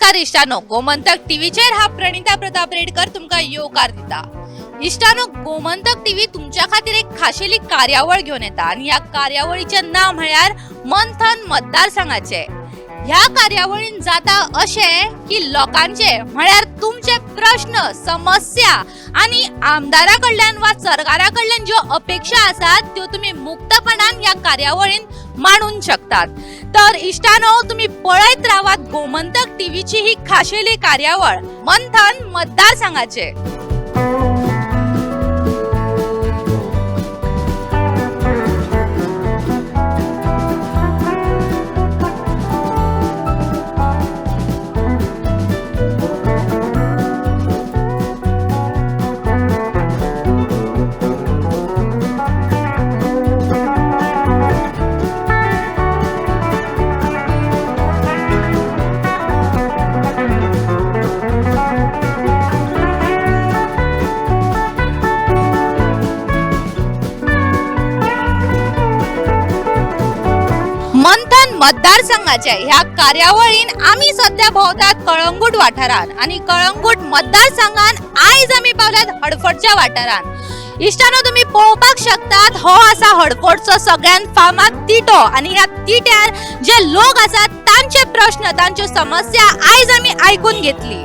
नमस्कार इश्टानो, गोमंतक टीव्हीचेर हा प्रणिता प्रताप रेडकर तुमकां येवकार दिता. इश्टानो, गोमंतक टीव्ही तुमच्या खातीर एक खाशेली कार्यावळ घेवन येता आनी ह्या कार्यावळीचें नांव म्हळ्यार मंथन मतदारसंघाचे. ह्या कार्यावळीन जाता अशें की लोकांचे म्हळ्यार तुमचे प्रश्न, समस्या आनी आमदारा कडल्यान वा सरकारा कडल्यान ज्यो अपेक्षा आसात त्यो तुमी मुक्तपणान ह्या कार्यावळीन मांडून शकतात. तर इश्टानो, तुम्ही पळयत रावात गोमंतक टीव्हीची ही खाशेली कार्यावळ मंथन मतदारसंघाचे. मंथन मतदारसंघाचे ह्या कार्यावळीन आमी सध्या भोंवतात कळंगूट वाठारान आनी कळंगूट मतदारसंघान आयज आमी पावल्यात हडफडच्या वाठारान. इश्टानो, तुमी पळोवपाक शकतात हो आसा हडफडचो सगळ्यान फामाद तिटो आनी ह्या तिट्यार जे लोक आसात तांचे प्रश्न, तांच्यो समस्या आयज आमी आयकून घेतली.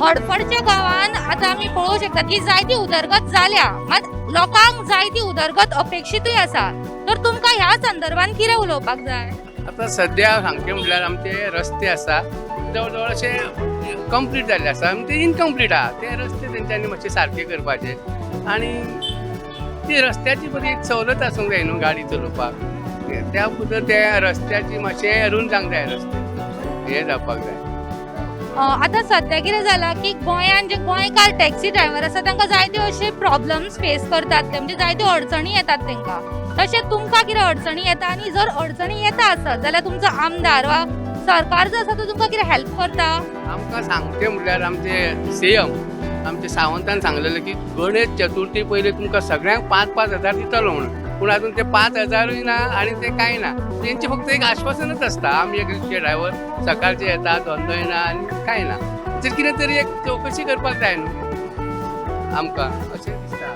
हडफडच्या गांवान आतां आमी पळोवंक शकतात की जायती उदरगत जाल्या, मात लोकांक जायती उदरगत अपेक्षितूय आसा. तर तुमकां ह्या संदर्भान कितें उलोवपाक जाय? आतां सद्या सांगचें म्हटल्यार आमचे रस्ते आसा जवळ जवळ अशे कंप्लीट जाल्ले आसा आनी ते इनकम्प्लीट आहा. ते रस्ते तेंच्यांनी मातशे सारके करपाचे आनी ती रस्त्याची बरी एक सवलत आसूंक जाय न्हू गाडी चलोवपाक. त्या बद्दल त्या रस्त्याची मातशें अरून जावंक जाय, रस्ते हे जावपाक जाय. आतां सद्या कितें जालां की गोंयांत जे गोंयकार टॅक्सी ड्रायव्हर आसा तांकां जायते अशे प्रॉब्लम्स फेस करतात ते, म्हणजे जायत्यो अडचणी येतात तांकां. तशें तुमकां कितें अडचणी येता आनी जर अडचणी येता आसत जाल्यार तुमचो आमदार वा सरकार जो आसा तो तुमकां कितें हेल्प करता? आमकां सांगचें म्हटल्यार आमचे सीएम आमचे सावंतान सांगलेलें की गणेश चतुर्थी पयलीं तुमकां सगळ्यांक 5-5 हजार दितलो म्हणून, पूण आजून ते 5,000ूय ना आनी ते कांय ना. तेंचें फक्त एक आश्वासनच आसता, आमी एक रिक्षा ड्रायव्हर सकाळचे येता, धंदोय ना आनी कांय ना. तेचेर कितें तरी एक चवकशी करपाक जाय न्हू आमकां, अशें दिसता.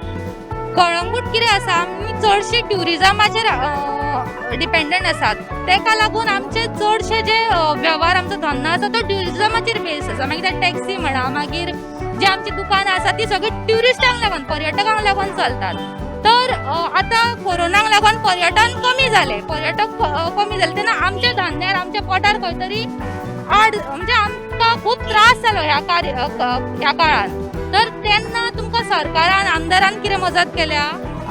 कळंगूट कितें आसा, आमी चडशे ट्युरिजमाचेर डिपेंडंट आसात. तेका लागून आमचे चडशे जे वेव्हार, आमचो धंदो आसा तो ट्युरिजमाचेर बेस आसा. मागीर ते टॅक्सी म्हणा, मागीर जे आमची दुकानां आसा ती सगळी ट्युरिस्टांक लागून, पर्यटकांक लागून चलतात. तर आतां कोरोनाक लागून पर्यटन कमी जालें, पर्यटक कमी जाले तेन्ना आमच्या धंद्यार, आमच्या पोटार खंय तरी आड, म्हणजे आमकां खूब त्रास जालो ह्या कार्य ह्या काळान. तर तेन्ना तुमकां सरकारान, आमदारान कितें मजत केल्या?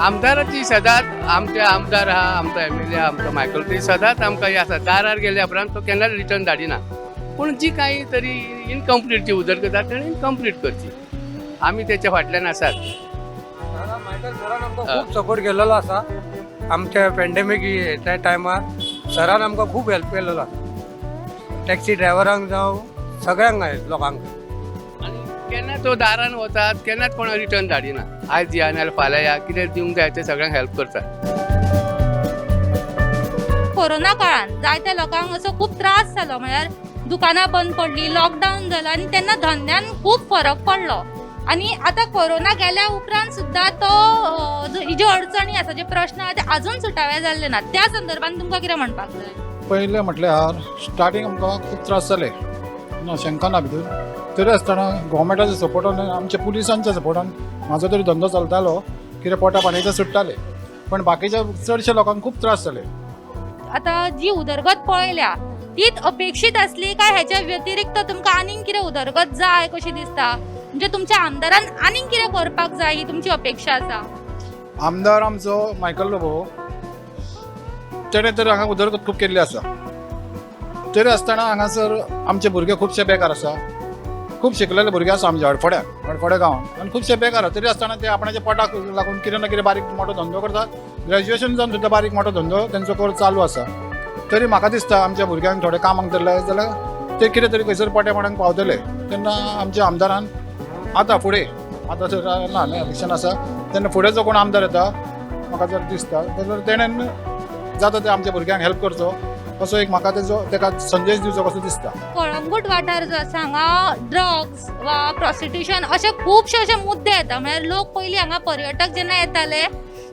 आमदाराची सदांच, आमचे आमदार आहा, आमचो एमएलए आहा, आमचो मायकल, ती सदांच आमकां हे आसा. दारार गेल्या उपरांत तो केन्नाच रिटर्न धाडिना, पूण जी कांय तरी इनकम्प्लीट जी उदरगत आसा तेणी कंप्लीट करची, आमी तेच्या फाटल्यान आसात. मायकल सरान आमकां खूब सपोर्ट केलेलो आसा. आमच्या पेंडेमीक त्या टायमार सरान आमकां खूब हेल्प केलेलो आसा, टॅक्सी ड्रायव्हरांक जावं सगळ्यांक लोकांक. आनी केन्ना तो दारान वतात, केन्नाच कोणाक रिटर्न धाडिना. आयज या नाल्यार फाल्यां या, कितें दिवंक जाय तें सगळ्यांक हेल्प करता. कोरोना काळान जायत्या लोकांक असो खूब त्रास जालो, म्हळ्यार दुकानां बंद पडली, लॉकडावन जालो आनी तेन्ना धंद्यान खूब फरक पडलो. आनी आतां कोरोना गेल्या उपरांत सुद्दां तो ज्यो अडचणी आसा, जे प्रश्न आसा ते आजून सुटावे जाल्ले ना. त्या संदर्भान तुमकां कितें म्हणपाक जाय? पयलें म्हटल्यार स्टार्टींग आमकां खूब त्रास जाले ना, शंका ना भितर. तरी आसतना गोवोरमेंटाच्या सपोर्टान, आमच्या पुलिसांच्या सपोर्टान म्हाजो तरी धंदो चलतालो, कितें पोटा पाणयेचें सुट्टालें. पण बाकीच्या चडशा लोकांक खूब त्रास जाले. आतां जी उदरगत पळयल्या तीच अपेक्षीत आसली काय हेच्या व्यतिरिक्त तुमकां आनीक कितें उदरगत जाय कशी दिसता? म्हणजे तुमच्या आमदारान आनीक कितें करपाक जाय ही तुमची अपेक्षा आसा? आमदार आमचो मायकल लोबो, तेणें तर हांगा उदरगत खूब केल्ली आसा. तरी आसतना हांगासर आमचे भुरगे खुबशे बेकार आसा, खूब शिकलेले भुरगे आसा आमच्या हडफड्या हडफड्या गांवांत आनी खुबशे बेकार आसा. तरी आसतना ते आपणाच्या पोटाक लागून कितें ना कितें बारीक मोठो धंदो करतात. ग्रॅज्युएशन जावन सुद्दां बारीक मोठो धंदो तेंचो कर चालू आसा. तरी म्हाका दिसता आमच्या भुरग्यांक थोडे कामाक धरले जाल्यार ते कितें तरी खंयसर पोट्या पावतले. तेन्ना आमच्या आमदारान आतां फुडें, आतां जर ना न्हय इलेक्शन आसा तेन्ना फुडें जो कोण आमदार येता म्हाका जर दिसता जाल्यार तेणेन जाता ते आमच्या भुरग्यांक हेल्प करचो असो एक म्हाका तेजो तेका संदेश दिवचो कसो दिसता. कळंगूट वाठार जो आसा हांगा ड्रग्स वा प्रॉस्टिट्यूशन अशे खुबशे अशे मुद्दे येता. म्हळ्यार लोक पयलीं हांगा पर्यटक जेन्ना येताले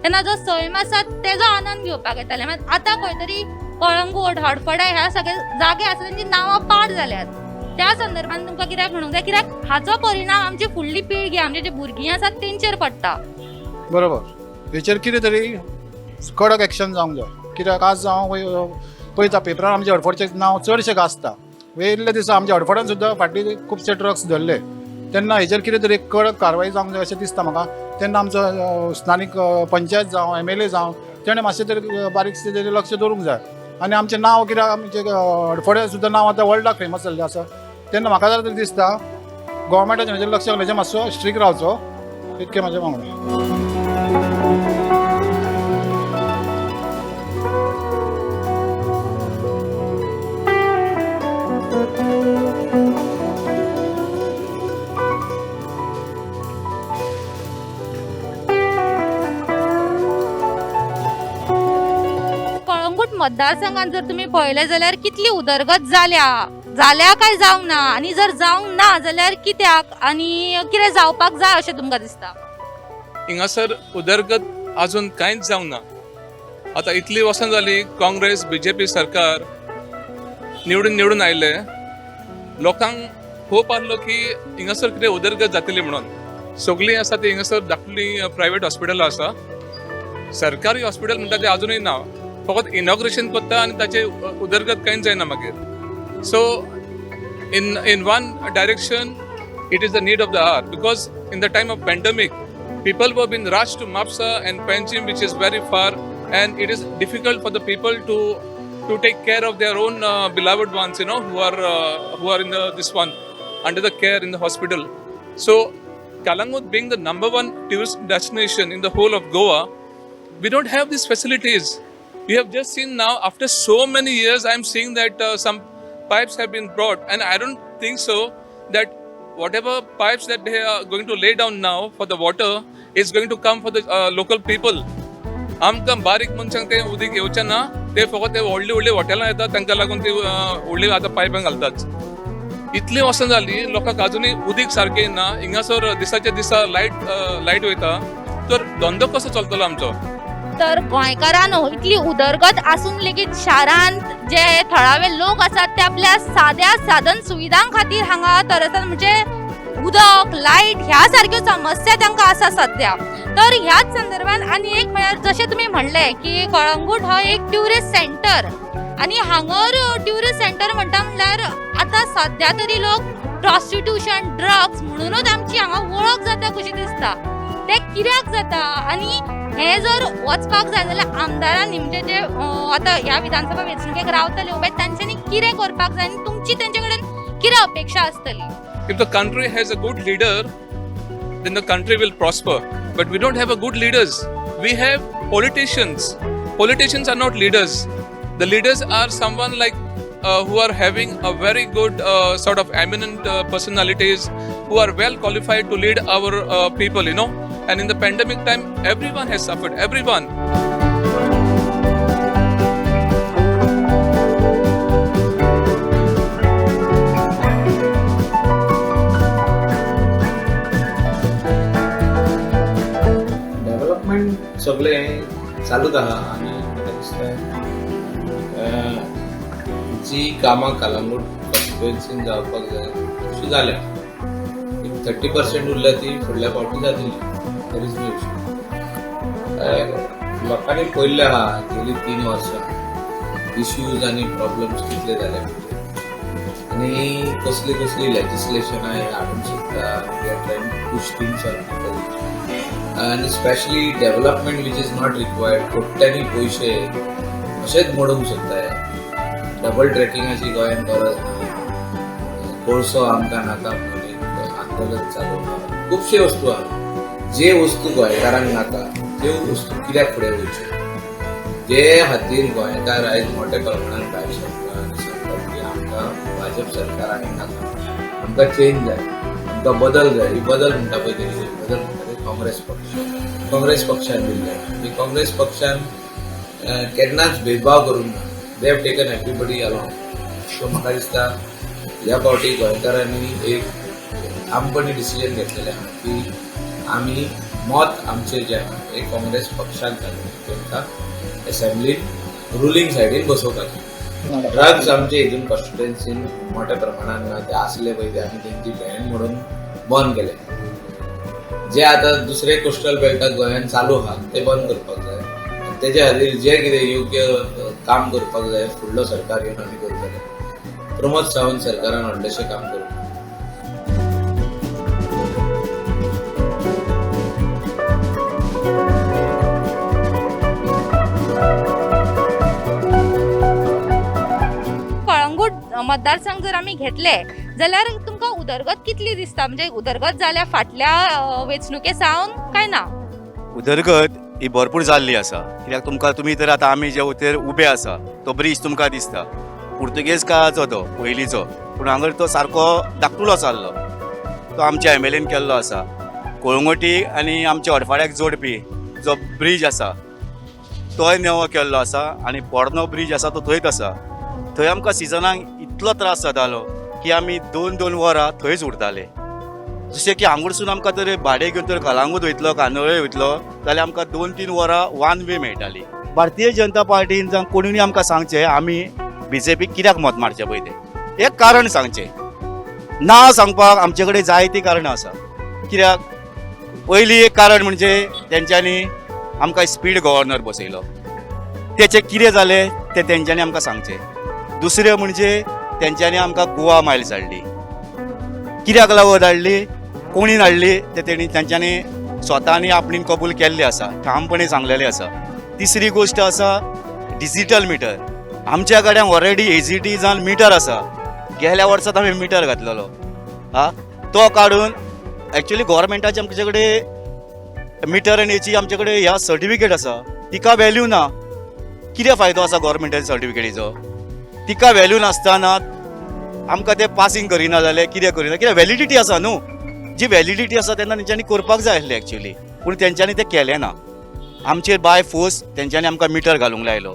तेन्ना जो सैम आसा तेजो आनंद घेवपाक येताले. मात आतां खंय तरी कळंगूट, हडफडा ह्या सगळे जागे आसा तेंची नांवां पाड जाल्यात. त्या संदर्भान तुमकां कित्याक म्हणूंक जाय, कित्याक हाचो परिणाम आमची फुडली पिळगी, आमची जी भुरगीं आसात तेंचेर पडटा. बरोबर, हेचेर कितें तरी कडक एक्शन जावंक जाय. कित्याक आज हांव पळयता पेपरार आमच्या हडफडचें नांव चडशें गाजता. वयल्या दिसा आमच्या हडफड्यान सुद्दां फाटली खुबशे ड्रग्स धरले, तेन्ना हेचेर कितें तरी कडक कारवाई जावंक जाय अशें दिसता म्हाका. तेन्ना आमचो स्थानीक पंचायत जावं, एम एल ए जावं, तेणें मातशें तरी बारीकशें तरी लक्ष दवरूंक जाय. आनी आमचें नांव कित्याक आमचें हडफड्यां सुद्दां नांव आतां वर्ल्डाक फेमस जाल्लें आसा. तेन्ना म्हाका जाल्यार तरी दिसता गोवोरमेंटाचें हेचेर लक्ष घालचें, मातसो स्ट्रीक रावचो, इतकें म्हाजें मागणें. कळंगूट मतदारसंघात जर तुम्ही पळयलें जाल्यार कितली उदरगत जाल्या, जाल्या काय जावंक ना, आनी जर जावंक ना जाल्यार कित्याक आनी कितें जावपाक जाय अशें तुमकां दिसता? हिंगासर उदरगत अजून कांयच जावंक ना. आतां इतलीं वर्सां जालीं काँग्रेस बीजेपी सरकार निवडून निवडून आयले, लोकांक होप आहलो की हिंगासर कितें उदरगत जातली म्हणून. सगळीं आसा ती हिंगासर धाकटुलीं प्रायवेट हॉस्पिटलां आसा. सरकारी हॉस्पिटल म्हणटा तें अजुनूय ना, फकत इनॉग्रेशन करता आनी ताचे उदरगत कांयच जायना मागीर. So in one direction it is the need of the hour, because in the time of pandemic people were being rushed to Mapsa and Panjim, which is very far, and it is difficult for the people to take care of their own beloved ones, who are in the this one under the care in the hospital. So Kalangut being the number one tourist destination in the whole of Goa, we don't have these facilities. We have just seen now, after so many years, I am seeing that some pipes have been brought, and I don't think so that whatever pipes that they are going to lay down now for the water is going to come for the local people. आमकां बारीक मनशांक तें उदीक येवचें ना, ते फकत ते व्हडली व्हडली हॉटेलां येतात, तांकां लागून ती व्हडली आतां पायपां घालतात. इतलीं वर्सां जालीं लोकांक अजुनूय उदीक सारकें ना. हिंगासर दिसाच्या दिसा लायट वयता, तर धंदो कसो चलतलो आमचो? तर गोंयकारांनो इतली उदरगत आसून लेगीत शारांत जे थळावे लोक आसात ते आपल्या साद्या साधन सुविधां खातीर हांगा तरसात, म्हणजे उदक, लायट ह्या सारक्यो समस्या तांकां आसा सद्या. तर ह्याच संदर्भात आनी एक म्हळ्यार जशें तुमी म्हणलें की कळंगूट हो एक ट्युरिस्ट सेंटर, आनी हांगर ट्युरिस्ट सेंटर म्हणटा म्हणल्यार आतां सद्या तरी लोक प्रॉस्टिट्यूशन, ड्रग्स म्हणूनच आमची हांगा वळख जाता कशी दिसता. तें कित्याक जाता आनी हें जर वचपाक जाय जाल्यार आमदारांनी म्हणजे जे आतां ह्या विधानसभा वेंचणुकेक रावतले उबे तांच्यांनी कितें करपाक जाय आनी तुमची तेंचे कडेन कितें अपेक्षा आसतली? If the country has a good leader, then the country will prosper. But we don't have a good leaders. We have politicians. Politicians are not leaders. The leaders are someone like who are having a very good sort of eminent personalities who are well qualified to lead our people. And in the pandemic time, everyone has suffered. Everyone. Development सगळें चालूच आहा आनी म्हाका दिसता जी कामां कलंगूट कॉन्स्टिट्युएन्सीन जावपाक जाय तशी जाल्या. एक 30% उरल्या ती फुडल्या फावटी जातली, there is no issue. लोकांनी पळयल्लें आहा गेली 3 वर्सां इश्यूज आनी प्रॉब्लम्स कितले जाले आनी कसली कसली लेजिस्लेशनां हाडूंक सोदता. We are trying to push things on people आनी specially development which is not required. कोट्यांनी पयशे अशेच मोडूंक सोदताय. डबल ट्रॅकिंगाची गोंयांत गरज ना, कोळसो आमकां नाका म्हणून एक आंदोलन चालू आहा. खुबशे वस्तू आहा, जे वस्तू गोंयकारांक नाका त्यो वस्तू कित्याक फुडें वयच्यो? ते खातीर गोंयकार आयज मोठ्या प्रमाणात भायर सरता आनी सांगतात की आमकां भाजप सरकार आनी नाका, आमकां चेंज जाय, आमकां बदल जाय. ही बदल म्हणटा पळय तेणी, बदल म्हणटा ते काँग्रेस पक्ष, काँग्रेस पक्षान दिल्ले. आनी काँग्रेस पक्षान केन्नाच भेदभाव करूंक ना. They have taken everybody along. So म्हाका दिसता ह्या फावटी गोंयकारांनी एक ठामपणी डिसिजन घेतलेलें आहा की आमी मत आमचें जें आहा हें काँग्रेस पक्षाक घालून तांकां एसेंब्लीन रुलींग सायडीन बसोवपाचें. ड्रग्स आमचे हितून कॉन्स्टिट्युएन्सीन मोठ्या प्रमाणान ना, ते आसले पळय ते आमी तेंची बॅन म्हणून बंद केले. जे आतां दुसरे कोस्टल बेल्टाक गोंयान चालू आहा ते बंद करपाक जाय आनी तेजे खातीर जे कितें योग्य काम करपाक जाय फुडलो सरकार येवन आमी करतले. प्रमोद सावंत सरकारान व्हडलेशें काम करूंक. कळंगूट मतदारसंघ जर आमी घेतले जाल्यार तुमकां उदरगत कितली दिसता, म्हणजे उदरगत जाल्या फाटल्या वेंचणुके सावन काय ना? उदरगत ही भरपूर जाल्ली आसा, कित्याक तुमकां तुमी तर आतां आमी जे वतेर उबे आसा तो ब्रीज तुमकां दिसता, पुर्तुगेज काळाचो तो पयलींचो, पूण हांगर तो सारको धाकटुलो जाल्लो, तो आमच्या एम एल एन केल्लो आसा. कोळंगोटी आनी आमच्या हडफाड्याक जोडपी जो ब्रीज आसा तोय नवो केल्लो आसा आनी पोरणो ब्रीज आसा तो थंयच आसा. थंय आमकां सिजनाक इतलो त्रास जातालो की आमी 2-2 वरां थंयच उरताले. जशें की हांगुरसून आमकां तर भाडें घेवन तर कलांगूट वयतलो, कांदोळे वयतलो जाल्यार आमकां 2-3 वरां वन वे मेळटाली. भारतीय जनता पार्टीन जावं कोणूय आमकां सांगचें आमी बीजेपीक कित्याक मत मारचें पळय तें एक कारण सांगचें. ना सांगपाक आमचे कडेन जायतीं कारणां आसा. कित्याक पयलीं एक कारण म्हणजे तेंच्यांनी आमकां स्पीड गव्हर्नर बसयलो, तेचें कितें जालें तें तेंच्यांनी आमकां सांगचें. दुसरें म्हणजे तेंच्यांनी आमकां गोवा मायल्स हाडली, कित्याक लागून धाडली, कोणी हाडली ते तेणी तेंच्यांनी स्वतानी आपणें कबूल केल्लें आसा, ठामपणे सांगलेलें आसा. तिसरी गोश्ट आसा डिजीटल मिटर. आमच्या गाड्यांक ऑलरेडी एजीटी जावन मिटर आसा, गेल्या वर्सात आमी मिटर घातलेलो हा, तो काडून एक्चुअली गोवोरमेंटाचे आमचे कडेन मिटर आनी हेची आमचे कडेन ह्या सर्टिफिकेट आसा, तिका व्हॅल्यू ना. कितें फायदो आसा गोवोरमेंटाच्या सर्टिफिकेटीचो? तिका व्हॅल्यू नासतना आमकां ते पासींग करिना जाल्यार कितें करिना, कित्याक व्हॅलिडिटी आसा न्हू, जी व्हॅलिडिटी आसा तेन्ना तेंच्यांनी करपाक जाय आसलें एक्चुअली, पूण तेंच्यांनी तें केलें ना. आमचेर बाय फोर्स तेंच्यांनी आमकां मिटर घालूंक लायलो.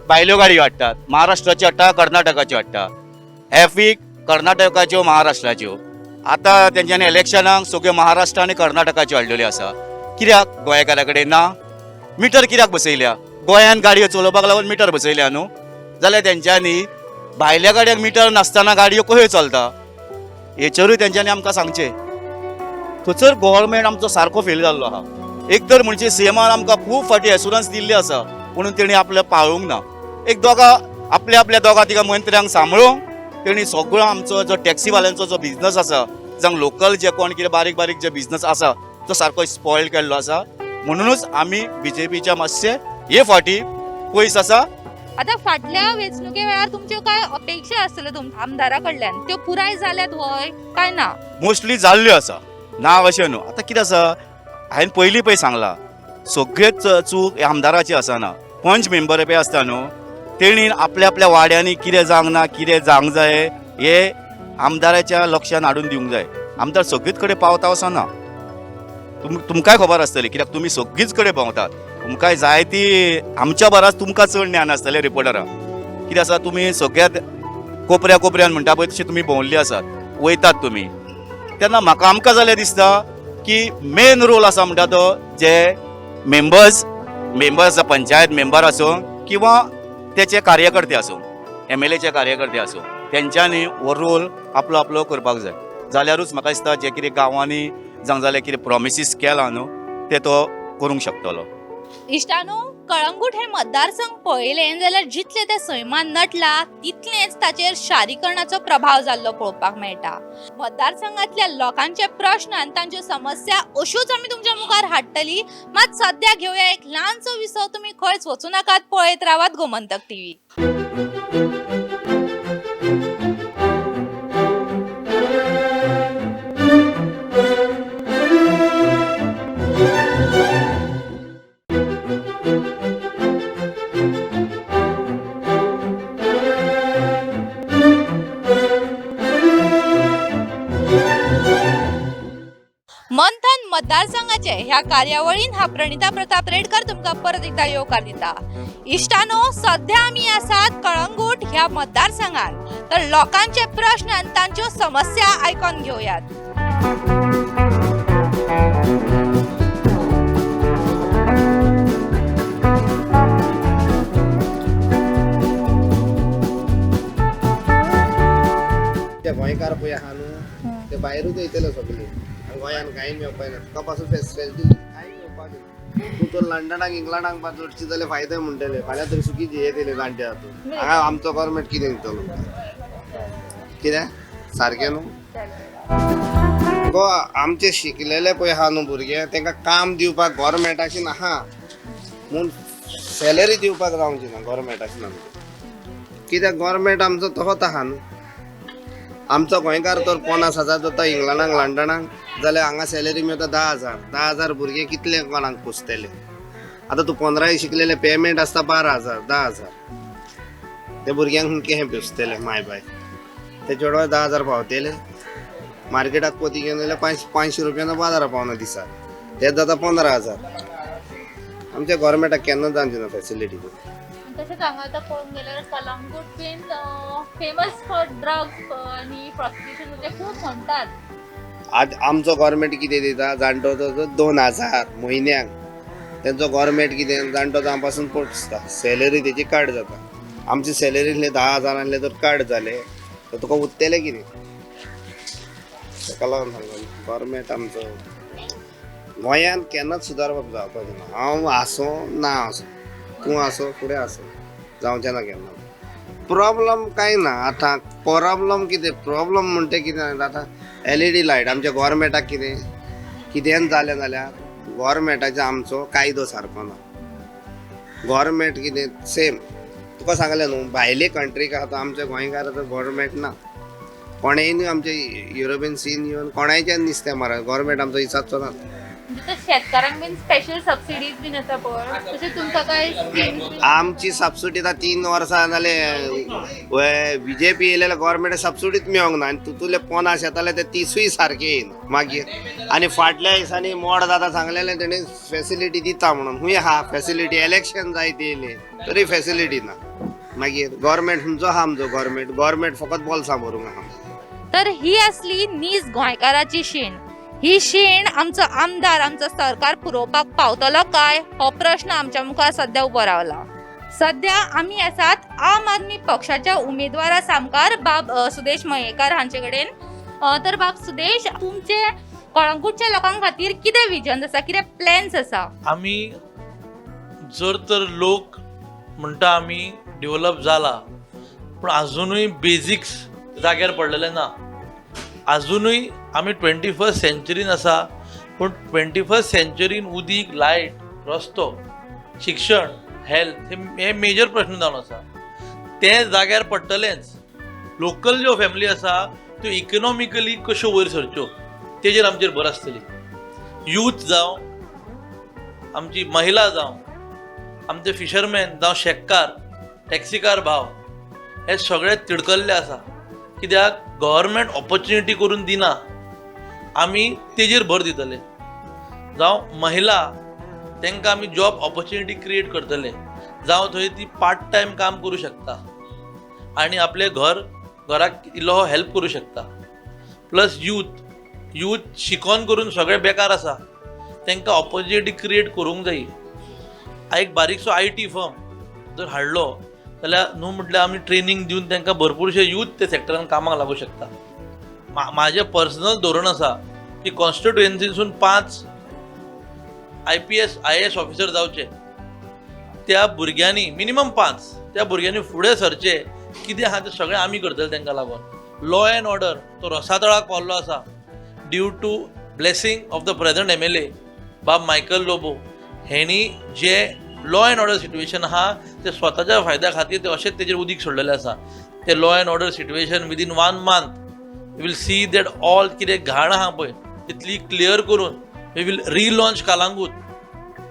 भायल्यो गाडयो हाडटात, महाराष्ट्राच्यो हाडटा, कर्नाटकाच्यो हाडटा, एफीक कर्नाटकाच्यो, महाराष्ट्राच्यो. आतां तेंच्यांनी इलेक्शनाक सगळ्यो महाराष्ट्र आनी कर्नाटकाच्यो हाडलेल्यो आसा. कित्याक गोंयकारा कडेन ना मिटर? कित्याक बसयल्या? गोंयांत गाडयो चलोवपाक लागून मिटर बसयल्या न्हू, जाल्यार तेंच्यांनी भायल्या गाडयांक मिटर नासतना गाडयो कश्यो चलता हेचेरूय तेंच्यांनी आमकां सांगचें. थंयसर गोवोरमेंट आमचो सारको फेल जाल्लो आहा. एक तर म्हणजे सीएमान आमकां खूब फावटी एश्युरन्स दिल्ली आसा, पूण तेणी आपल्या पाळूंक ना. एक दोगां आपल्या आपल्या दोगां तिगां मंत्र्यांक सांबाळूंक तेणी सगळो आमचो जो टॅक्सीवाल्यांचो जो बिजनस आसा, जावं लोकल जे कोण कितें बारीक बारीक जे बिजनस आसा तो सारको स्पॉयल केल्लो आसा. म्हणुनूच आमी बीजेपीच्या मातशे हे फावटी पयस आसा. आतां फाटल्या वेंचणुके वेळार तुमच्यो काय अपेक्षा आसतल्यो तुम आमदारा कडल्यान, त्यो पुराय जाल्यात व्हय काय ना? मोस्टली जाल्ल्यो आसा, ना अशें न्हू. आतां कितें आसा, हांवें पयलीं पळय सांगलां, सगळेच चूक आमदाराची आसना. पंच मेंबर पळय आसता न्हू, तेणी आपल्या आपल्या वाड्यांनी कितें जावंक ना, कितें जावंक जाय हें आमदाराच्या लक्षान हाडून दिवंक जाय. आमदार सगळीच कडेन पावता वचना, तुमकांय खबर आसतली, कित्याक तुमी सगळीच कडेन भोंवतात, तुमकांय जायती आमच्या बराच तुमकां चड ज्ञान आसतलें रिपोर्टरांक. कितें आसा, तुमी सगळ्यात कोपऱ्या कोपऱ्यान म्हणटा पळय तशी तुमी भोंवल्ली आसात, वयतात तुमी. तेन्ना म्हाका आमकां जाल्यार दिसता की मेन रोल आसा म्हणटा तो जे मेंबर्स आसा, पंचायत मेंबर आसूं किंवा तेचे कार्यकर्ते आसूं, एमएलएचे कार्यकर्ते आसूं, तेंच्यांनी हो रोल आपलो आपलो करपाक जाय. जाल्यारूच म्हाका दिसता जे कितें गांवांनी जावं जाल्यार कितें प्रोमिसीस केला न्हू ते तो करूंक शकतलो. इश्टानो, कळंगूट हे मतदारसंघ पळयलें जाल्यार जितलें तें सैमान नटला तितलेंच ताचेर शारीकरणाचो प्रभाव जाल्लो पळोवपाक मेळटा. मतदारसंघांतल्या लोकांचे प्रश्न आनी तांच्यो समस्या अश्योच आमी तुमच्या मुखार हाडटली. मात सद्या घेवया एक ल्हानसो विसव, तुमी खंयच वचूं नाकात, पळयत रावात गोमंतक टीव्ही. मंथन मतदारसंघाचे ह्या कार्यावळीन हा प्रणिता प्रताप रेडकर तुमकां परत एकदा येवकार दिता. इश्टानो, सध्या आमी आसात कळंगूट ह्या मतदारसंघात, तर लोकांचे प्रश्न आनी तांच्यो समस्या आयकोन घेवयात. ते गोंयकार पळय आहा न्हू ते भायरूच वयतले सगळे. आनी गोंयान कांय मेवपाक ना. तुका पासून फेसिलिटी कांय मेवपाक ना. तूं तर लंडनाक इंग्लंडाक बा जोडशी जाल्यार फायदे म्हणटले. फाल्यां तरी सुखी जियेतले जाणटे हातून. हांगा आमचो गव्हर्मेंट कितें दितलो कितें सारकें न्हू. गो आमचे शिकलेले पळय आहा न्हू भुरगे, तांकां काम दिवपाक गव्हर्मेंटाची नाहा म्हूण सॅलरी दिवपाक जावची ना गव्हर्मेंटाची आमची. कित्याक गव्हर्मेंट आमचो तसोच आहा न्हू. आमचो गोंयकार तर 50,000 जाता इंग्लंडाक लंडनाक, जाल्यार हांगा सॅलरी मेळटा 10,000. 10,000 भुरगे कितले कोणाक पोसतले. आतां तूं 15 शिकलेले पेमेंट आसता 12,000 10,000. ते भुरग्यांक कितें पोसतले माय बाय. ते चेडवा 10,000 पावतले. मार्केटाक पोती घेवन जाल्यार 500 रुपयान बाजारा पावना दिसा, तेच जाता 15,000. आमच्या गव्हर्मेंटाक केन्ना जावची ना फेसिलिटी. तशेंच हांगा आतां पळोवंक गेल्यार कलंगूट बीन फेमस फॉर ड्रग्स आनी प्रॉस्टिट्यूशन, म्हणजे खूब म्हणटात. आज आमचो गव्हर्मेंट कितें दिता जाणटो तो 2,000 म्हयन्याक. तेंचो गव्हर्मेंट कितें जाणटो तो पासून पोसता. सॅलरी तेची काट जाता. आमची सॅलरी आहले 10,000 आहले तर काट जाले तर तुका उत्तले कितें. ताका लागून सांगता गव्हर्मेंट आमचो गोंयांत केन्नाच सुदारपाक जावपाचें ना. हांव आसूं ना आसूं, तूं आसूं फुडें आसूं, जावचें ना केन्ना. प्रॉब्लम कांय ना. आतां प्रॉब्लम कितें, प्रॉब्लम म्हणटा कितें आतां LED light आमच्या गव्हर्मेंटाक कितें कितेंच जालें जाल्यार गव्हर्मेंटाचो आमचो कायदो सारको ना. गव्हर्मेंट कितें सेम तुका सांगलें न्हू, भायले कंट्रीक आतां आमच्या गोंयकाराचो गव्हर्मेंट ना. कोणेय न्हू आमचे युरोपियन सीन येवन कोणायच्यान नुस्तें मारा, गव्हर्मेंट आमचो इचारचो ना. म्हणजे शेतकारांक बीन स्पेशल सबसिडीज बीन आसा पळय, तशें तुमकां काय स्किम्स? आमची सबसिडी आतां 3 वर्सां जाले बीजेपी येयलेल्या गव्हर्मेंट सबसिडीच मेळोंक ना. आनी तितूंतले 50 येताले ते 30 सारके येयना मागीर. आनी फाटल्या दिसांनी मोड जाता सांगलेलें तेणी फेसिलिटी दिता म्हणून, खूंय आहा फेसिलिटी. इलेक्शन जायत येयलें तरी फेसिलिटी ना. मागीर गव्हर्मेंट खंयचो आहा आमचो गव्हर्मेंट. गव्हर्मेंट फकत बोल्सां भरूंक आहा. तर ही आसली नीज गोंयकाराची शीण. ही शीण आमचो आमदार, आमचो सरकार पुरोवपाक पावतलो काय हो प्रश्न आमच्या मुखार सध्या उबो रावला. सध्या आमी आसात आम आदमी पक्षाच्या उमेदवारा सामकार बाब सुदेश मयेकार हांचे कडेन. तर बाब सुदेश, तुमचे कळंगूटच्या लोकां खातीर कितें विजन आसा, कितें प्लॅन्स आसा? आमी जर तर लोक म्हणटा आमी डेव्हलप जाला, पूण आजुनूय बेजिक्स जाग्यार पडलेले ना. आजुनूय आमी 21st सेंचुरीन आसा, पूण 21st सेंचुरीन उदीक, लायट, रस्तो, शिक्षण, हेल्थ हे मेजर प्रश्न जावन आसा. ते जाग्यार पडटलेंच. लोकल ज्यो फॅमिली आसा त्यो इकनॉमिकली कश्यो वयर सरच्यो तेजेर आमचेर भर आसतली. यूथ जावं, आमची महिला जावं, आमचे फिशरमॅन जावं, शेतकार, टॅक्सीकार भाव, हे सगळे तिडकल्ले आसा. कित्याक गव्हर्मेंट ऑपॉर्च्युनिटी करून दिना. आमी तेजेर भर दितले. जावं महिला, तांकां आमी जॉब ऑपॉर्च्युनिटी क्रिएट करतले. जावं थंय ती पार्ट टायम काम करूं शकता आनी आपलें घर घराक इल्लो हेल्प करूं शकता. प्लस यूथ शिकोन करून सगळे बेकार आसा, तांकां ऑपॉर्च्युनिटी क्रिएट करूंक जायी. एक बारीकसो IT firm जर हाडलो जाल्यार न्हू म्हटल्यार आमी ट्रेनींग दिवन तांकां भरपूरशे यूथ ते सेक्टरान कामाक लागूं शकता. म्हाजें पर्सनल धोरण आसा की कॉन्स्टिट्युएन्सीसून 5 IPS IAS officer जावचे. त्या भुरग्यांनी मिनिमम 5 त्या भुरग्यांनी फुडें सरचें. कितें आहा तें सगळें आमी करतले तांकां लागून. लॉ एंड ऑर्डर तो रसातळाक पावल्लो आसा due to blessing of the present MLA बाब मायकल लोबो हेणी जे लॉ एंड ऑर्डर सिट्युएशन आहा ते स्वताच्या फायद्या खातीर ते अशेंच तेजेर उदीक सोडलेलें आसा. ते law and order situation within 1 month you will see that all कितें घाण आहा पळय तितली क्लियर करून we will relaunch Calangute.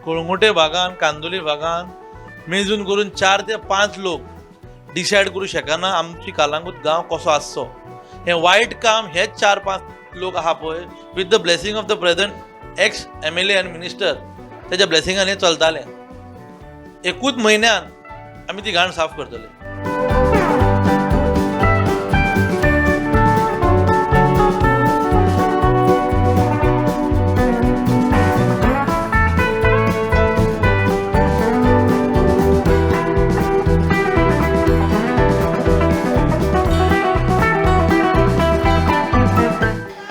Calangute भागान, कांदोली भागान मेजून करून 4 ते 5 लोक डिसायड करूं शकना आमची कालांगूट गांव कसो आसचो. हें वायट काम हेच 4-5 लोक आहा पळय with the blessing of the present x MLA आनी मिनिस्टर तेच्या ब्लेसिंगान हें चलतालें. एकूच म्हयन्यान आमी ती घाण साफ करतले.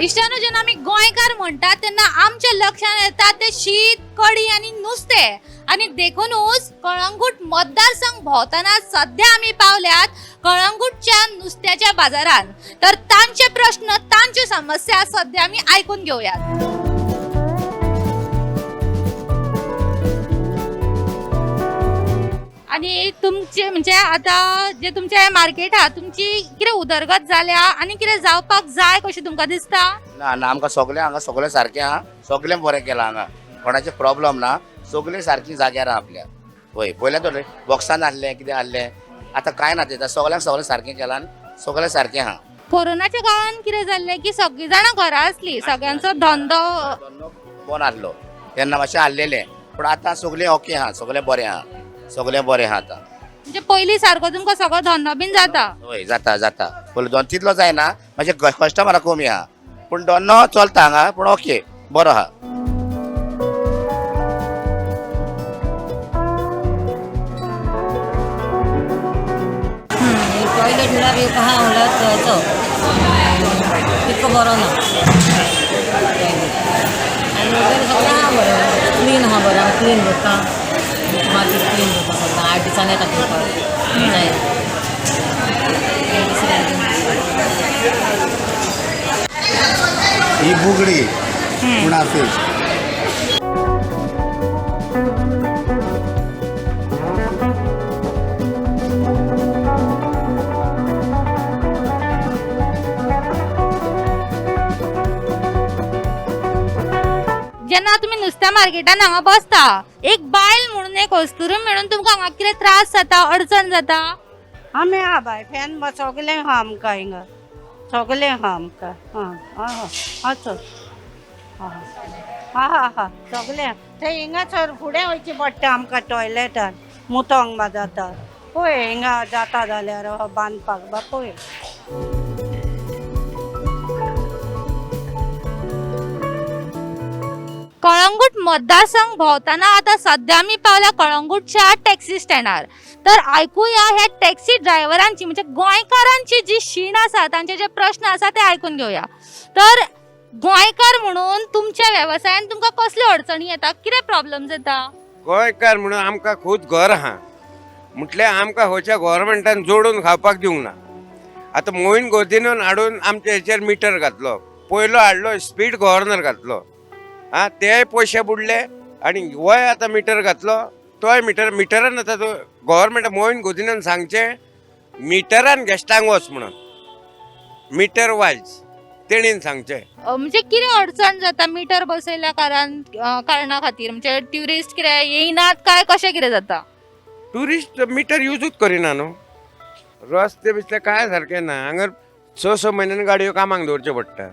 इश्टानो, जेन्ना आमी गोंयकार म्हणटात तेन्ना आमच्या लक्षांत येता ते शीत, कडी आनी नुस्तें. आनी देखूनच कळंगूट मतदारसंघ भोंवतना सध्या आमी पावल्यात कळंगूटच्या नुस्त्याच्या बाजारान. तर तांचे प्रश्न, तांच्यो समस्या सध्या आमी आयकून घेवयात. आनी तुमचे म्हणजे आतां जे तुमचे मार्केट आहा, तुमची कितें उदरगत जाल्या आनी कितें जावपाक जाय कशें तुमकां दिसता? ना ना, आमकां सगळें हांगा सगळें सारकें आहा, सगळें बरें केलां हांगा, कोणाचें प्रॉब्लम ना, सगळीं सारकी जाग्यार आहा आपल्या. वय पयलें तर बॉक्सान आहलें कितें आहलें, आतां कांय ना तें, सगळ्यांक सगळें सारकें केलां, सगळें सारकें आहा. कोरोनाच्या काळान कितें जाल्लें की सगळीं जाणां घरा आसलीं, सगळ्यांचो धंदो बंद आहलो तेन्ना मातशें आहलेलें, पूण आतां सगळें ओके आहा, सगळें बरें आहा, सगळें बरें आहा आतां. म्हणजे पयलीं सारको तुमकां सगळो धंदो बीन जाता? हय जाता जाता, पयलीं दोन तितलो जायना, मातशें कस्टमरां कमी आहा, पूण धंदो चलता हांगा, पूण ओके बरो आहा. टॉयलेट म्हळ्यार एक आहा म्हणल्यार थंयचो तितको बरो ना टॉयलेट, आनी वगैरे सगळें आहा बरें, क्लीन आहा बरें, क्लीन दवरता, मार्केट क्लीन दवरता सगळें, 8 दिसांनी येता घेवपाक जाय. दुसरें ही बुगडी मुनाफीश. जेन्ना तुमी नुस्त्या मार्केटान हांगा बसता, एक बायल म्हणून, एक अस्तुरी म्हणून तुमकां हांगा कितें त्रास जाता, अडचण जाता? आमी आहा बाय, फॅन सगळें आहा आमकां हिंगा, सगळें आहा आमकां. आं आं आसो आहा आहा सगळें. थंय हिंगासर फुडें वयचें पडटा आमकां टॉयलेटान, मुतोंक बा जाता पळय, हिंगा जाता जाल्यार बांदपाक बा पळय. कळंगूट मतदारसंघ भोंवतना आतां सध्या आमी पावल्या कळंगूटच्या टॅक्सी स्टँडार. तर आयकुया ह्या टॅक्सी ड्रायव्हरांची म्हणजे गोंयकारांची जी शीण आसा, तांचे जे प्रश्न आसा ते आयकून घेवया. तर गोंयकार म्हणून तुमच्या वेवसायान तुमकां कसल्यो अडचणी येता, कितें प्रॉब्लम्स येता? गोंयकार म्हणून आमकां खूद घर आहा, म्हटल्यार आमकां खंयच्या गोवोरमेंटान जोडून खावपाक दिवंक ना. आतां मोहीन गोदिनून हाडून आमच्या हेचेर मिटर घातलो, पयलो हाडलो स्पीड गव्हर्नर घातलो, आं तेय पयशे बुडले, आनी होय आतां मिटर घातलो तोय मिटर मिटरान आतां तो गोवोरमेंट मोहीन गोदिनान सांगचें मिटरान गेस्टांक वच म्हणून, मिटर वायज तेणीन सांगचें. म्हणजे कितें अडचण जाता मिटर बसयल्या कारणा खातीर? म्हणजे ट्युरिस्ट कितें येयनात काय कशें कितें जाता? ट्युरिस्ट मिटर युजूच करिना न्हू, रस्ते बिस्ते कांय सारकें ना हांगर. 6 6 म्हयन्यांनी गाडयो कामाक दवरच्यो पडटा,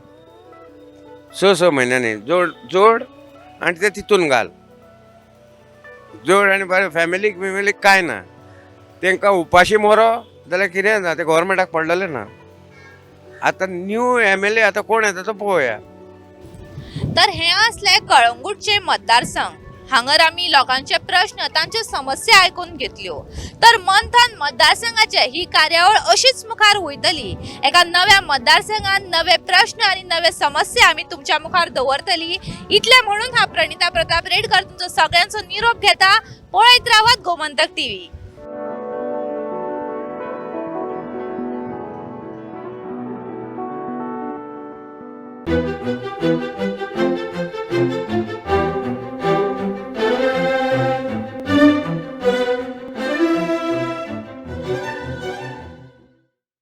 6 6 म्हयन्यांनी जोड जोड आनी ते तितून घाल जोड, आनी बरें फॅमिलीक बिमिलीक कांय ना, तांकां उपाशी मरो जाल्यार कितें ना, ते गोवोरमेंटाक पडलेलें ना. आतां न्यू MLA आतां कोण येता तो पळोवया. तर हे असले कळंगूटचे मतदारसंघ, हांगर आमी लोकांचे प्रश्न, तांच्यो समस्या आयकून घेतल्यो. तर मंथन मतदारसंघाचे ही कार्यावळ अशीच मुखार वयतली. एका नव्या मतदारसंघान नवे प्रश्न आनी नवे समस्या आमी तुमच्या मुखार दवरतली. इतलें म्हणून हा प्रणिता प्रताप रेडकर तुमचो सगळ्यांचो निरोप घेता. पळयत रावात गोमंतक टीव्ही.